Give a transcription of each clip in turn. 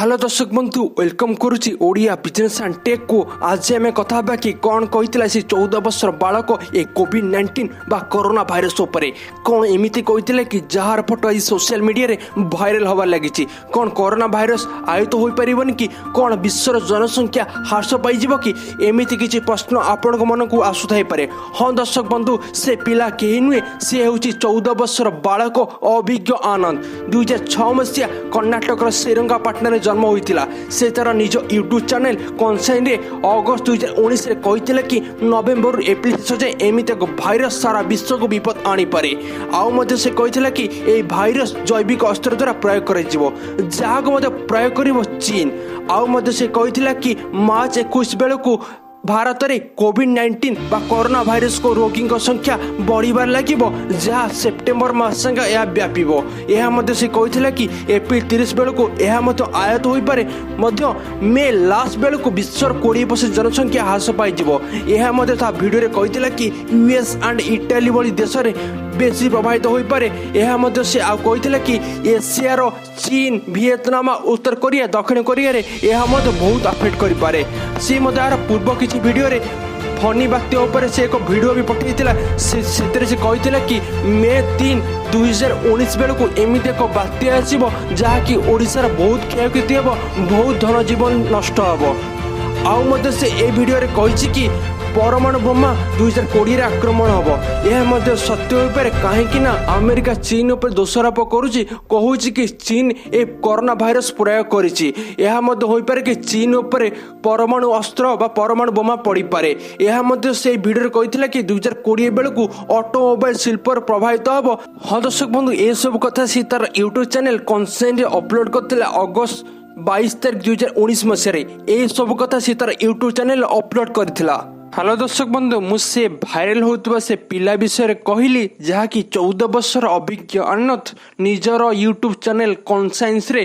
Hello ଦର୍ଶକ ବନ୍ଧୁ, welcome କରୁଛି ଓଡ଼ିଆ ବିଜନେସ୍ ଆଣ୍ଡ ଟେକ୍କୁ। ଆଜି ଆମେ କଥା ହେବା କି କ'ଣ କହିଥିଲା ସେ 14 ବର୍ଷର ବାଳକ ଏ କୋଭିଡ୍-19 ବା କରୋନା ଭାଇରସ୍ ଉପରେ। କ'ଣ ଏମିତି କହିଥିଲେ କି ଯାହାର ଫଟୋ ଆଜି ସୋସିଆଲ ମିଡ଼ିଆରେ ଭାଇରାଲ ହେବାରେ ଲାଗିଛି? କ'ଣ କରୋନା ଭାଇରସ୍ ଆୟତ୍ତ ହୋଇପାରିବନି କି? କ'ଣ ବିଶ୍ୱର ଜନସଂଖ୍ୟା ହ୍ରାସ ପାଇଯିବ କି? ଏମିତି କିଛି ପ୍ରଶ୍ନ ଆପଣଙ୍କ ମନକୁ ଆସୁଥାଇପାରେ। ହଁ ଦର୍ଶକ ବନ୍ଧୁ, ସେ ପିଲା କେହି ନୁହେଁ, ସେ ହେଉଛି 14 ବର୍ଷର ବାଳକ ଅଭିଜ୍ଞ ଆନନ୍ଦ। 2006 ମସିହା କର୍ଣ୍ଣାଟକର ଶ୍ରୀରଙ୍ଗାପାଟଣାରେ ଜନ୍ମ ହୋଇଥିଲା। ସେ ତାର ନିଜ ୟୁଟ୍ୟୁବ୍ ଚ୍ୟାନେଲ କନସାଇନ୍ରେ ଅଗଷ୍ଟ 2019ରେ କହିଥିଲେ କି ନଭେମ୍ବରରୁ ଏପ୍ରିଲ ଶେଷ ଯାଏଁ ଏମିତି ଏକ ଭାଇରସ୍ ସାରା ବିଶ୍ୱକୁ ବିପଦ ଆଣିପାରେ। ଆଉ ମଧ୍ୟ ସେ କହିଥିଲା କି ଏହି ଭାଇରସ୍ ଜୈବିକ ଅସ୍ତ୍ର ଦ୍ୱାରା ପ୍ରୟୋଗ କରାଯିବ, ଯାହାକୁ ମଧ୍ୟ ପ୍ରୟୋଗ କରିବ ଚୀନ। ଆଉ ମଧ୍ୟ ସେ କହିଥିଲା କି ମାର୍ଚ୍ଚ 21 ବେଳକୁ ଭାରତରେ କୋଭିଡ୍-19 ବା କରୋନା ଭାଇରସକୁ ରୋଗୀଙ୍କ ସଂଖ୍ୟା ବଢ଼ିବାରେ ଲାଗିବ, ଯାହା ସେପ୍ଟେମ୍ବର ମାସ ଯାଏଁ ଏହା ବ୍ୟାପିବ। ଏହା ମଧ୍ୟ ସେ କହିଥିଲା କି ଏପ୍ରିଲ 30 ବେଳକୁ ଏହା ମଧ୍ୟ ଆୟତ୍ତ ହୋଇପାରେ। ମଧ୍ୟ ମେ ଲାଷ୍ଟ ବେଳକୁ ବିଶ୍ୱର 20% ଜନସଂଖ୍ୟା ହ୍ରାସ ପାଇଯିବ। ଏହା ମଧ୍ୟ ତା ଭିଡ଼ିଓରେ କହିଥିଲା କି ୟୁଏସ୍ ଆଣ୍ଡ ଇଟାଲୀ ଭଳି ଦେଶରେ ବେଶୀ ପ୍ରଭାବିତ ହୋଇପାରେ। ଏହା ମଧ୍ୟ ସେ ଆଉ କହିଥିଲା କି ଏସିଆର ଚୀନ, ଭିଏତନାମ, ଉତ୍ତର କୋରିଆ, ଦକ୍ଷିଣ କୋରିଆରେ ଏହା ମଧ୍ୟ ବହୁତ ଆଫେକ୍ଟ କରିପାରେ। ସେ ମଧ୍ୟ ଏହାର ପୂର୍ବ କିଛି ଭିଡ଼ିଓରେ ଫନି ବାତ୍ୟା ଉପରେ ସେ ଏକ ଭିଡ଼ିଓ ବି ପଠାଇଥିଲା। ସେ ସେଥିରେ ସେ କହିଥିଲା କି ମେ 3, 2019 ବେଳକୁ ଏମିତି ଏକ ବାତ୍ୟା ଆସିବ, ଯାହାକି ଓଡ଼ିଶାର ବହୁତ କ୍ଷୟକ୍ଷତି ହେବ, ବହୁତ ଧନ ଜୀବନ ନଷ୍ଟ ହେବ। ଆଉ ମଧ୍ୟ ସେ ଏ ଭିଡ଼ିଓରେ କହିଛି କି ପରମାଣୁ ବୋମା 2020ରେ ଆକ୍ରମଣ ହେବ। ଏହା ମଧ୍ୟ ସତ୍ୟ ହୋଇପାରେ, କାହିଁକି ନା ଆମେରିକା ଚୀନ ଉପରେ ଦୋଷାରୋପ କରୁଛି, କହୁଛି କି ଚୀନ ଏ କରୋନା ଭାଇରସ ପ୍ରୟୋଗ କରିଛି। ଏହା ମଧ୍ୟ ହୋଇପାରେ କି ଚୀନ ଉପରେ ପରମାଣୁ ଅସ୍ତ୍ର ବା ପରମାଣୁ ବୋମା ପଡ଼ିପାରେ। ଏହା ମଧ୍ୟ ସେଇ ଭିଡ଼ିଓରେ କହିଥିଲା କି 2020 ବେଳକୁ ଅଟୋମୋବାଇଲ ଶିଳ୍ପର ପ୍ରଭାବିତ ହେବ। ହଁ ଦର୍ଶକ ବନ୍ଧୁ, ଏସବୁ କଥା ସେ ତାର ୟୁଟ୍ୟୁବ ଚ୍ୟାନେଲ କନସାଇନରେ ଅପଲୋଡ କରିଥିଲା ଅଗଷ୍ଟ 22 ତାରିଖ 2019 ମସିହାରେ। ଏସବୁ କଥା ସେ ତାର ୟୁଟ୍ୟୁବ ଚ୍ୟାନେଲ ଅପଲୋଡ କରିଥିଲା। ହ୍ୟାଲୋ ଦର୍ଶକ ବନ୍ଧୁ, ମୁଁ ସେ ଭାଇରାଲ ହେଉଥିବା ସେ ପିଲା ବିଷୟରେ କହିଲି, ଯାହାକି 14 ବର୍ଷର ଅଭିଜ୍ଞ ଆନନ୍ଦ ନିଜର ୟୁଟ୍ୟୁବ ଚ୍ୟାନେଲ କନସାଇନ୍ସରେ,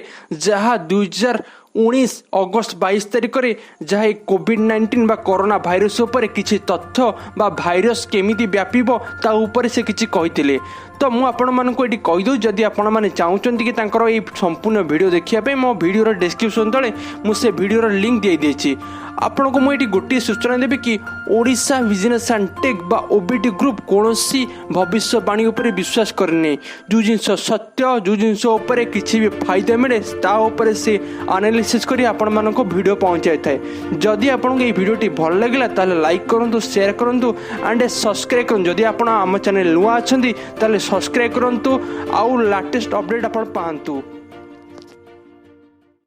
ଯାହା 2019 ଅଗଷ୍ଟ 22 ତାରିଖରେ, ଯାହା ଏ କୋଭିଡ୍-19 ବା କରୋନା ଭାଇରସ ଉପରେ କିଛି ତଥ୍ୟ ବା ଭାଇରସ କେମିତି ବ୍ୟାପିବ ତା ଉପରେ ସେ କିଛି କହିଥିଲେ। ତ ମୁଁ ଆପଣମାନଙ୍କୁ ଏଠି କହିଦେଉଛି, ଯଦି ଆପଣମାନେ ଚାହୁଁଛନ୍ତି କି ତାଙ୍କର ଏଇ ସମ୍ପୂର୍ଣ୍ଣ ଭିଡ଼ିଓ ଦେଖିବା ପାଇଁ, ମୋ ଭିଡ଼ିଓର ଡେସ୍କ୍ରିପସନ୍ ତଳେ ମୁଁ ସେ ଭିଡ଼ିଓର ଲିଙ୍କ୍ ଦେଇଦେଇଛି। ଆପଣଙ୍କୁ ମୁଁ ଏଠି ଗୋଟିଏ ସୂଚନା ଦେବି କି ଓଡ଼ିଶା ବିଜନେସ୍ ଆଣ୍ଡ ଟେକ୍ ବା ଓବିଟି ଗ୍ରୁପ୍ କୌଣସି ଭବିଷ୍ୟବାଣୀ ଉପରେ ବିଶ୍ୱାସ କରେନି। ଯେଉଁ ଜିନିଷ ସତ୍ୟ, ଯେଉଁ ଜିନିଷ ଉପରେ କିଛି ବି ଫାଇଦା ମିଳେ, ତା ଉପରେ ସେ ଆନାଲିସିସ୍ କରି ଆପଣମାନଙ୍କୁ ଭିଡ଼ିଓ ପହଞ୍ଚାଇଥାଏ। ଯଦି ଆପଣଙ୍କୁ ଏଇ ଭିଡ଼ିଓଟି ଭଲ ଲାଗିଲା, ତାହେଲେ ଲାଇକ୍ କରନ୍ତୁ, ସେୟାର କରନ୍ତୁ ଆଣ୍ଡ ସବସ୍କ୍ରାଇବ୍ କରନ୍ତୁ। ଯଦି ଆପଣ ଆମ ଚ୍ୟାନେଲ୍ ନୂଆ ଅଛନ୍ତି, ତାହେଲେ ସବସ୍କ୍ରାଇବ୍ କରନ୍ତୁ ଆଉ ଲାଟେଷ୍ଟ ଅପଡ଼େଟ୍ ଆପଣ ପାଆନ୍ତୁ।